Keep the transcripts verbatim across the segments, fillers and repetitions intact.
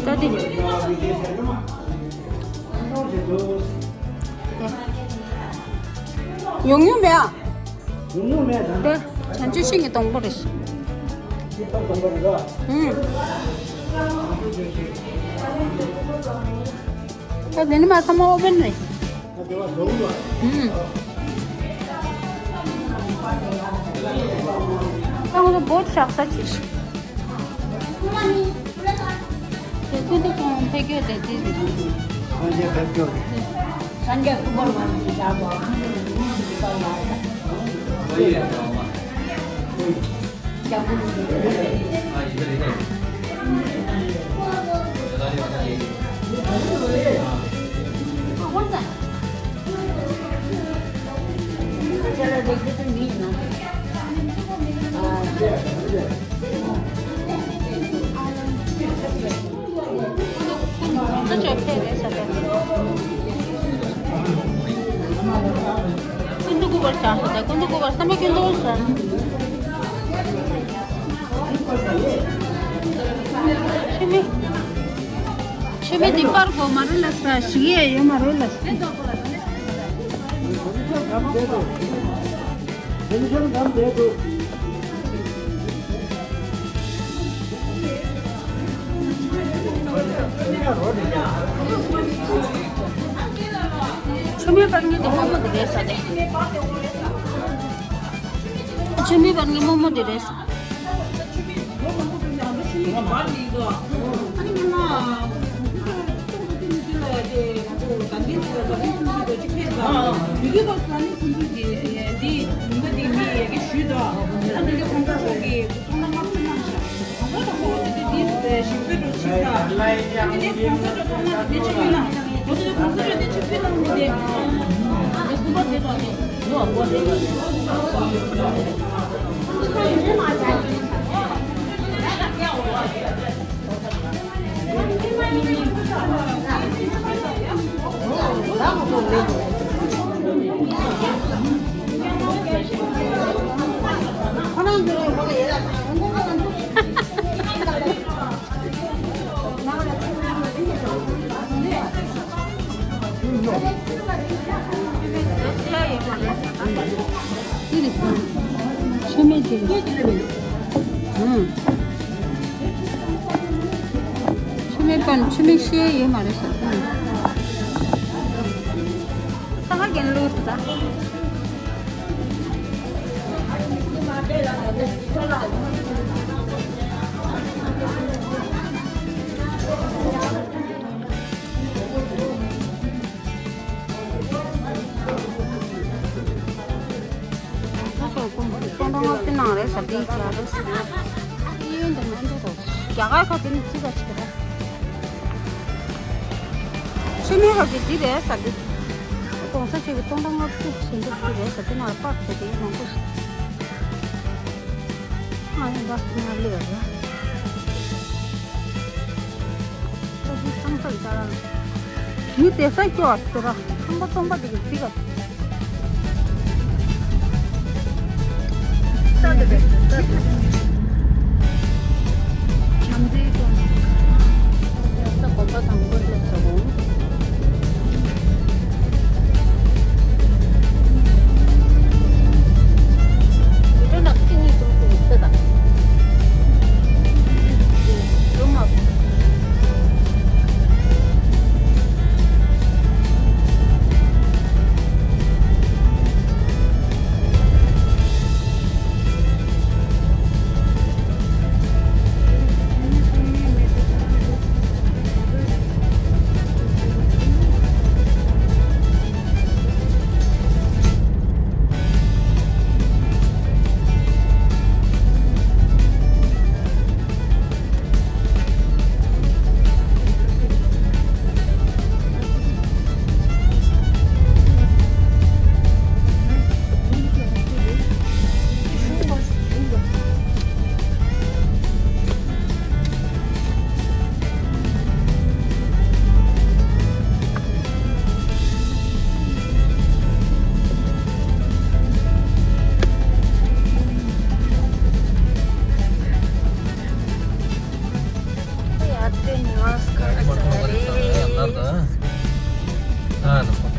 ད་དེ། ཡོང་ཡོང་མེད་ཨ། ཡོང་ཡོང་མེད་ད། དེ་བྱང་ཆུབ་ཤིང་གི་སྡོང་པོ་རེད། ཤིང་ཐབ་སྡོང་པོ་རེད་ད། ཨུམ། ད་དེ་ནི་མ་ཚང་མ་ཨོ་བན་རེད། ད་དེ་བ་བཟོ་བ། ཨུམ། ད་ང་ཚོ་བོད་ཤག་ས་ཆེ་ཤི། དེ་ཀུན་ཏུ་ཀུན་ཕེབས་སྐྱོད་དེ་དེ་རེད། སངས་རྒྱས་ཕེབས་སྐྱོད་རེད། སངས་རྒྱས་སྐུ་འབར་མ་ཞིག་བཞག་པ། ཀུན་ཏུ་ཀུ་བར་ཆགས་སོང་། ཀུན་ཏུ་ཀུ་བར་བསམ་པ་ཀུན་ཏུ་བར་སོང་། ཕྱི་མི། ཕྱི་མི་འདི་པར་གོ་མ་རེད་ལ་ས་ཞིག་ཡས་ཡོད་མ་རེད་ལ་ས། ཆུ་མིག་པར་ངའི་དེ་རྨོ་མོ་དེ་རེད་ས་དེ། ཆུ་མིག་པར་ངའི་རྨོ་མོ་དེ་རེད་ས། ཆུ་མིག་དེ་རེད། ཨང་། ཆུ་མིག་པར་ཆུ་མིག་ཤེས་ཡོད་མ་རེད་ཟེར། ཨང་། ད་ཧ་རྒན་ལོ་དུ་ད། ད་སོ་ཀུན་ཀུན་ཀྲང་ལོ་ཏི་ནང་རེད་ས་ཏི་ཁྱ་རེད་ས། ཡིན་འདི་མ་འདི་རོ། རྒྱ་གར་ཁ་ཏི་ནི་ཅི་ག་ཅི་ག་རེད། ཕྱི་མི་ཁ་ཅི་འདི་རེད་ས་ཏི། གོང་ས་ཆེ་གི་ཀུན་ཀྲང་ལོ་ཏི་ཞིག་འདི་ཅི་རེད་ས་ཏི་ནང་ལ་པར་བྱེད་དེ་མང་པོ་ཞིག་ཨ་ཡིན་པ་ང་ལེ་བ་རེད། ད་དེ་སང་སང་ཅ་རང་། མི་དེ་ས་སྐྱོ་བ་ཚོ་ར་ཁང་པ་སྟོང་པ་དེ་གི་ཚིག་ག་ཉི་མ་སྐར་མ་ཐོང་བ་རེད་ད་ཡ་ལར་ད། ཨ་ན་སོ་ད།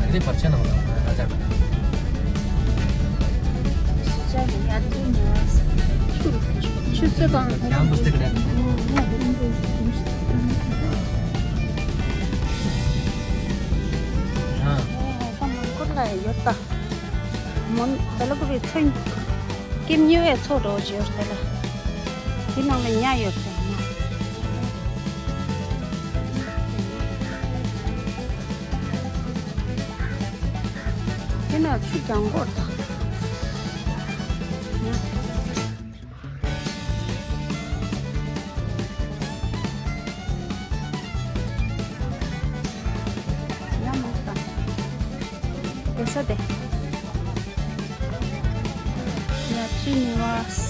ཨ་རེ་བར་ཆད་ན་མ་ད་ཨ་ཅག་ཤི་ཅག་གི་ཡ་ཏི་ཉི་མ་ཆུ་ཆུ་སོ་གང་ཡང་བུ་སྟེ་ག་ད། ཨ། ད་མང་སྐོར་ལ་ཡོད་ད། མོན་དེ་ལ་ཀུ་བའི་ཚོན། ཀེམ་ཉེ་བའི་ཚོ་འགྲོ་བྱེད་ཡོད་དེ་ལ། དེ་ནང་ལ་ཉ་ཡོད་དེ་ན། དེ་ན་ཆུ་ལྗང་གོར་དང་། ཡ་མོ་ད། དེ་ས་དེ། ཡ་ཅི་ནི་བ།